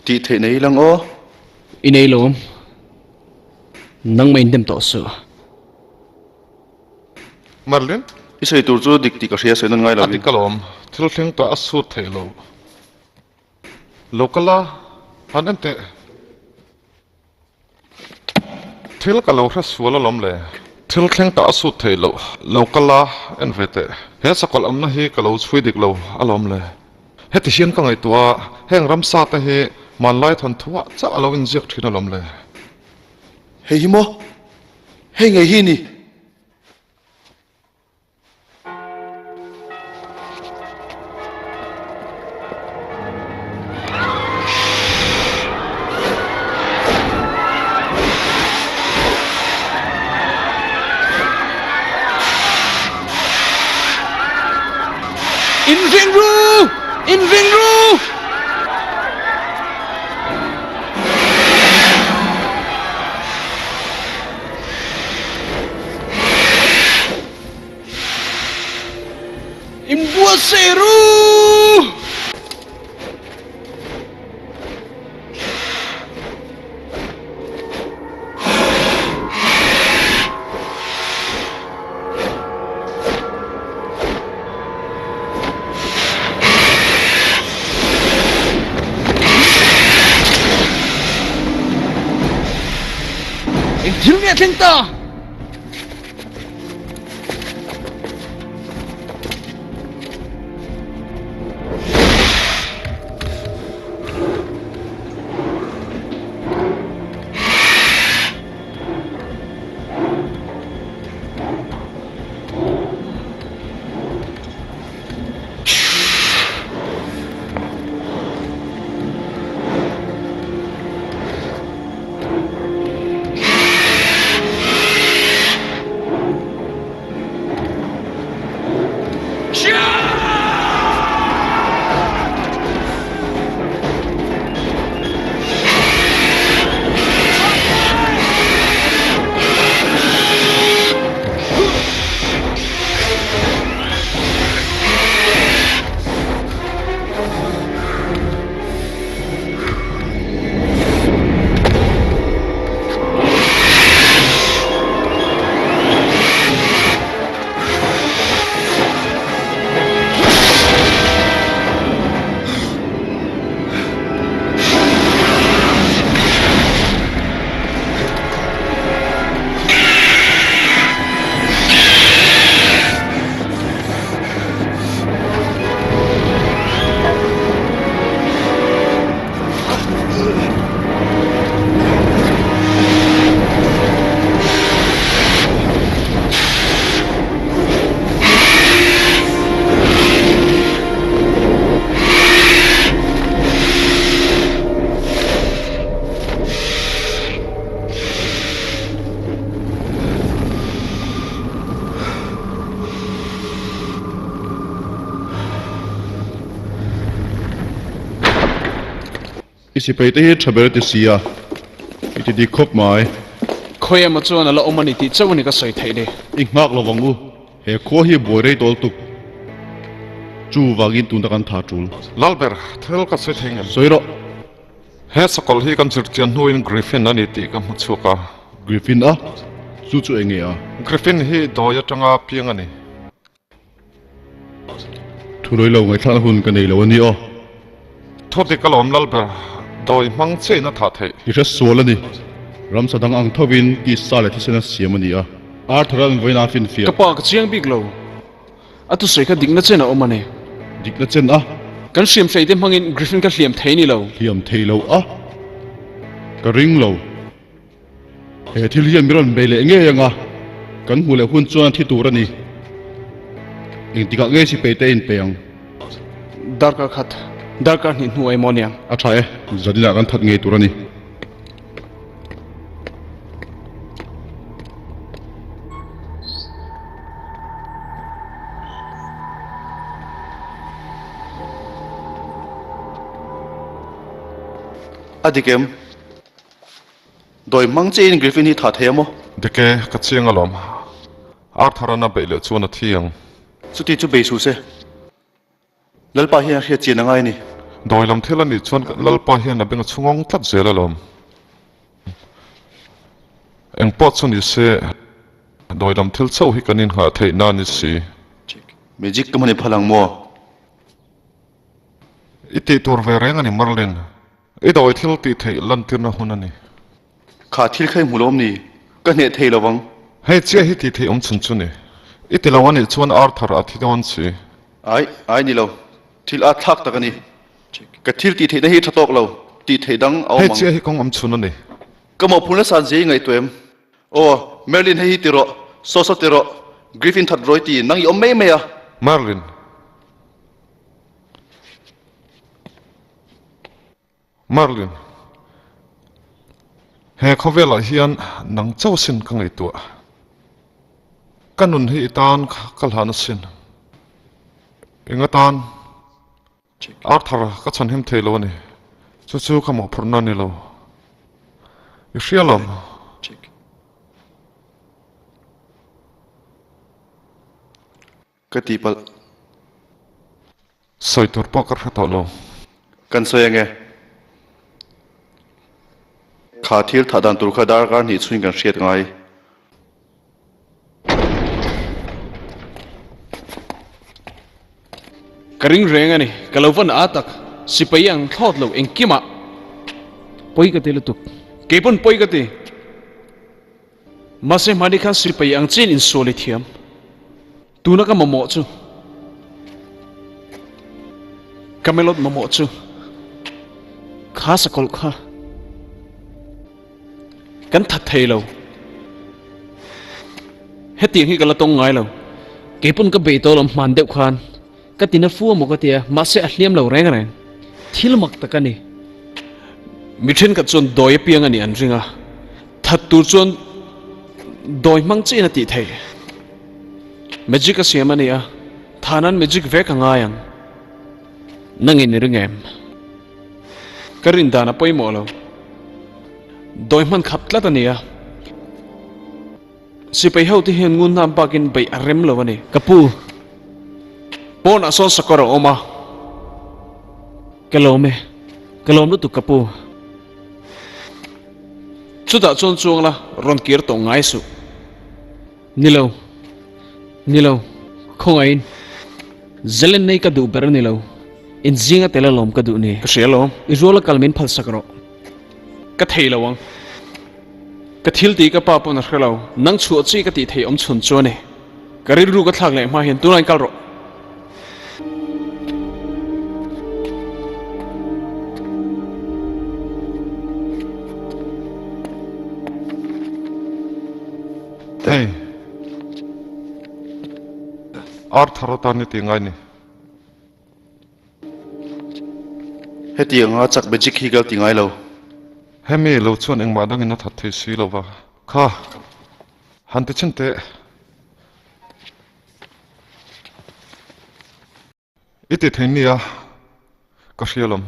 Tih theih nei lang aw. I nei lo awm. Nangmah in dem tawh suh. Merlin? I sawi tur chu dik tih ka hria sawi nawn ngai lovin. A dik alawm. Thil thleng tah a sut theih lo. Lo kal a, han en teh. Thil ka lo hre sual alawm le. Thil thleng tah a sut theih loh. Lo kal a, en ve teh. He sakawlh awmna hi ka lo chhui dik lo alawm le. Heti hian ka ngaihtuah a, heng ramsa te hi hmanlai thawnthuah chauh a lo inziak thin alawm le. Hei hi maw? Hei ngei hi ni. Inring ru! Inring ru! Inbuatsaih ru! Eng thil nge a thleng ta? I sipai te hi tha ber ti si a, i ti dik khawp mai. Khawi emaw chuan a la awm a ni tih chauh a ni ka sawi theih ni. I nghak lo vang u, he khua hi buai rei tawl tuk. Chu vangin tuna kan tha tul. Lalber, thil ka sawi thei ngem? Sawi rawh. He sakawlh hi kan zirchian hnuin Griffin a ni tih ka hmu chhuak a. Griffin a? Chu chu eng nge a? Griffin hi dawi atanga piang a ni. Thurawi lo ngaihthlakna hun ka nei lo a ni aw. Thu dik alawm Lalber, dawi hmang chiahin a thah theih. I hre sual a ni. Ramsa dang ang thovin tisa leh thisen a siam a ni a. Arthur an vawiin a finfiah. Ka pa ka chiang bik lo. A thusawi kha dikna chen a awm a ni. Dikna chen a? Kan hriam hrei te hmangin Griffin ka hliam thei ni lo. Hliam thei lo a? Ka ring lo. He thil hian mi rawn bei leh ngei ang a, kan hmuh leh hun chuan thi tur a ni. Engtikah ngei sipei te in pe ang? Darkar khat, darkar hnih hnu emaw aniang. A tha e, zaninah kan that ngei tur a ni. A dik em? Dawi hmang chiahin Griffin hi tha thei a maw? Dik e, ka chiang alawm. Arthur-an a beih leh chuan a thi ang. Chuti chu bei suh se. Lalpa hian a hriat chian a ngai a ni. Dawi lam thil a nih chuan Lalpa hian a beng a chhungawng tlat zel alawm. Eng pawh chu ni se, dawi lam thil chauh hi kan inghah theih na a ni si. Magic ka hman i phal ang maw? I tih tur ve reng a ni Merlin. I dawi thil tih theih lantirna hun a ni. Kha thil kha i hmu lo awm ni? Ka hneh thei lo vang. Hei chiah hi tih theih awm chhun chu ni. I ti lo a nih chuan Arthur a thi dawn si. Ai, ai ni lo. Thil a thlak tak a ni. Ka thil tih theihna hi tha tawk lo, tih theih dang a awm Hei ang. chiah hi kawng awm chhun a ni. Ka mawhphurhna san zia i ngaihtuah em? Aw, Merlin hei hi ti rawh, saw saw ti rawh, Griffin that rawi ti, nang i awm mai mai a. Merlin. Merlin, he khawvelah hian nang chauh sin ka ngaihtuah. Ka nun hi i tan ka hlan asin. Eng atan Arthur ka chhanhim thei lo a ni. Chu chu ka mawhphurhna a ni lo. I hria lo. Ka ti palh. Sawi tur pawh ka hre tawh lo. Kan sawi ange. Kha thil thah dan tur kha darkar hnih chhungin kan hriat ngai. Ka ring reng a ni. Ka lo van a tak. Sipai ang thlawt lo engkimah. Pawi ka ti lutuk. Kei pawn pawi ka ti. Mahse hmani khan sipai ang chiin insual i thiam. Tuna ka mamawh chu Camelot mamawh chu kha sakawlh kha kan that thei lo. Hetiang hi ka la tawng ngai lo. Kei pawn ka bei tawh lo hman deuh khan ka tina fu amaw ka tia mahse a hliam lo reng reng. Thil mak tak a ni. Mi thenkhat chuan dawi apiang a nih an ring a, that tur chuan dawi hmang chiin a tih theih. Magic a siam a ni a, thanan magic vek a ngai ang. Nangin i ring em? Ka rin dan a pawimawh lo. Dawi hman khap tlat a ni a. Sipai ho te hian ngun hnam bakin beih a rem lo a ni. Ka pu, pawnah sawn sakawr a awm a. Ka lawm e, ka lawm lutuk ka pu. Chutah chuan chuang la rawn kir tawh ngai suh. Ni lo, ni lo, khawngaihin Zelen nei ka duh ber a ni lo, in zinga tel alawm ka duh ni. Ka hria alawm, i ruala kal min phalsak rawh. Ka thei lo ang. Ka thil tih ka pa pawn a hre lo, nang chhuah chi ka tih theih awm chhun chu a ni. Ka rilru ka thlak leh hma hian tunah in kal rawh. Hei, Arthur atan i ti ngai ni. Hetiang a chak magic hi ka ti ngai lo. Hemi lo chuan engmah dangin a that thei si lo va. Kha, han ti chhin teh. I ti thei nia, ka hria lawm.